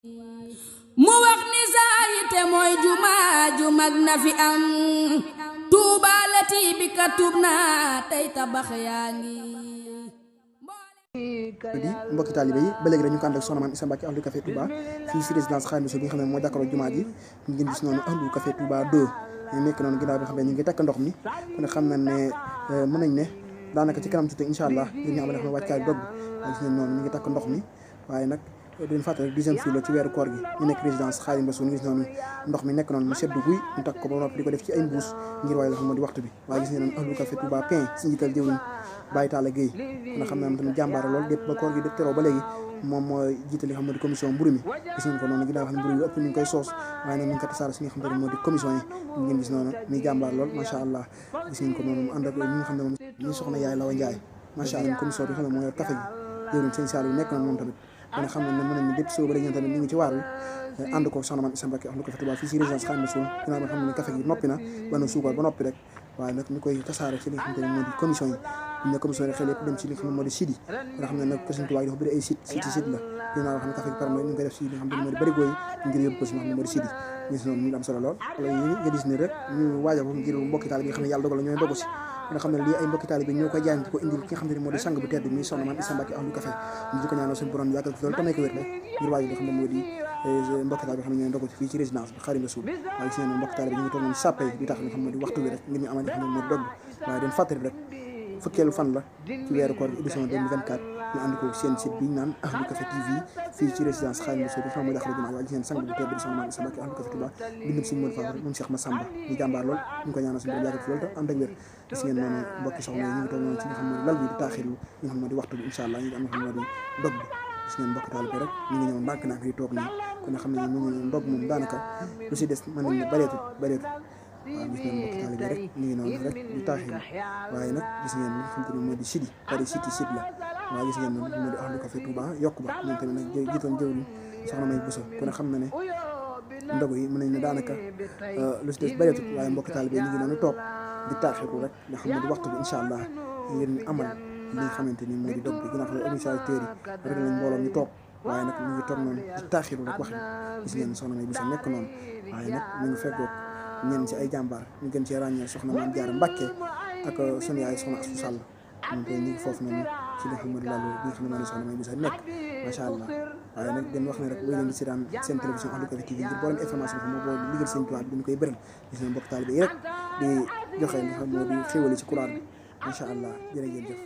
mu wax ni saayite mooy jumaa ju mag na fi am tuubaalati bi ka tuub naa tey tabax yaa ngi di mbokki taalibe yi ba léegi rek ñu ko ànd ak soxna Maam Issa Mbacké Ahlu Café Touba fii si résidence Khadimou Rassoul bi nga xam ne mooy jàkkaarloo jumaa ji ñu ngi gis noonu Ahlu Café Touba 2 ñu nekk noonu ginnaaw bi xam ne ñu ngi takk ndox mi kon xam na ne mën nañ ne daanaka ci kanam tuuti incha allah ngir ñu amal xam ne wàccaay dogg gis ngeen noonu ñu ngi takk ndox mi waaye nag dañ fàttali deuxième jour la ci weeru koor gi ñu nekk résidence Khadimou Rassoul gis noonu ndox mi nekk noonu mu seddu guy ñu takk ko ba noppi di ko def ci ay mbuus ngir waaye la xam moo di waxtu bi waaye gis ngeen noonu Ahlu Café Touba pain si njiital jëwriñ Baye Talla Gueye kon xam naa tamit jàmbaara lool dépp ba koor gi def teroo ba léegi moom mooy jiite li xam moo di commission mburu mi gis ngeen ko noonu ginnaaw xam ne mburu yi ëpp ñu ngi koy soos waaye nag ñu ngi ko tasaare si nga xam ne moo di commission yi ngeen gis noonu muy jàmbaar lool macha allah gis ngeen ko noonu mu ànd ak ñi nga xam ne moom ñu soxna yaay Lawa Ndiaye macha allah commission bi xam ne moo yor café gi jëwriñ sëñ Saliou nekk na moom tamit kon xam ne mën nañu dépp soo ba léegi tamit ñu ngi ci waar wi ànd ko soxna Maam Issa Mbacké Ahlu Café Touba fii si résidence Khadimou Rassoul ginnaaw ba xam ne café gi noppi na ba na suukar ba noppi rek waaye nag ñu koy tasaare ci li nga xam ne moo di commission yi ne commission yi xel yëpp dem ci li nga xam ne moo di site yi nga xam ne nag Sëñ Touba dafa bëri ay site la ginnaaw xam ne café gi par ñu ngi koy def ci li nga xam ne moo di barigo yi ngir yóbbu ko si nga xam ne moo di site yi gis noonu mu am solo lool wala yi nga gis ni rek ñu waajal ko ngir mbokki taalibe bi nga xam ne yàlla dogal la ñooy dogu si nga xam ne lii ay mbokki taalibe bi ñoo koy jaayante ko indil ki nga xam ne moo di sang bu tedd mi soxna Maam Issa Mbacké Ahlu Café ñu di ko ñaanal suñu borom yàggal ko loolu tamay ko wér rek ngir waajal nga xam ne moo di mbokki taalibe bi xam ne ñooy dogu fii ci résidence bi Khadimou Rassoul waaye gis ngeen mbokki taalibe bi ñu ngi toog noonu sàppe di tax nga xam ne di waxtu bi rek ngir ñu amal nga xam ne moo di dogg waaye den fàttali rek fukkeelu fan la ci weeru koor édition 2024 ñu ànd ko seen site bi ñu naan Ahlu Café TV fii ci résidence Khadimou Rassoul bi xam mooy jàkkaarloo jumaa waaye gis ngeen sang bu tedd bi soxna Maam Issa Mbacké Ahlu Café Touba bindum suñu Modou Fatou moom Cheikh Massamba ñu jàmbaar lool ñu ko ñaanal suñu borom yàggal fi loolu te ànd ak wér gis ngeen noonu mbokki soxna yi ñu ngi toog noonu ci nga xam ne lal bi di taaxirlu ñu nga xam ne di waxtu bi incha allah ñu ngi am nga xam ne moo di dog bi gis ngeen mbokki taal bi rek ñu ngi ñëw ndànk-ndànk di toog nii kon xam ne ñu ngi ndog moom daanaka lu si des mën nañ ne bareetul waaw gis ngeen mbokki taalibe rek ñu ngi noonu rek di taaxirlu waaye nag gis ngeen li nga xam te ne moo di sidi pare site la waaye gis ngeen noonu moo di Ahlu Café Touba yokk ba ñoom tamit nag jiitoon jëwriñ soxna May Bousso kon xam na ne ndogu yi mën nañ ne daanaka lu si des bareetul waaye mbokki taalibe ñu ngi noonu toog di taaxirlu rek nga xam ne di waxtu bi incha allah ngir ñu amal li nga xamante ni moo di dog bi ginnaaw xam ne organisateurs yi rek lañ mbooloo ñu toog waaye nag ñu ngi toog noonu di taaxirlu rek wax bi gis ngeen soxna May Bousso nekk noonu waaye nag ñu ngi fekkoog ñenn ci ay jàmbaar ñu gën cee ràññee soxna Maam Jaara Mbacké ak sunu yaay soxna Astou Sall moom tey ñu ngi foofu noonu ci li nga xam ne lalu bi nga xam ne moo di soxna May Bousso nekk macha allah waaye nag dañ wax ne rek wéy leen di seetaan seen télévision Ahlu Café TV ngir boolem information bi xam moo boo liggéey seen tubaab bi dañu koy bëral gis ngeen mbokk taalibe yi rek di joxe li nga xam moo di xéwali ci courant bi macha allah jërë ngeen jëf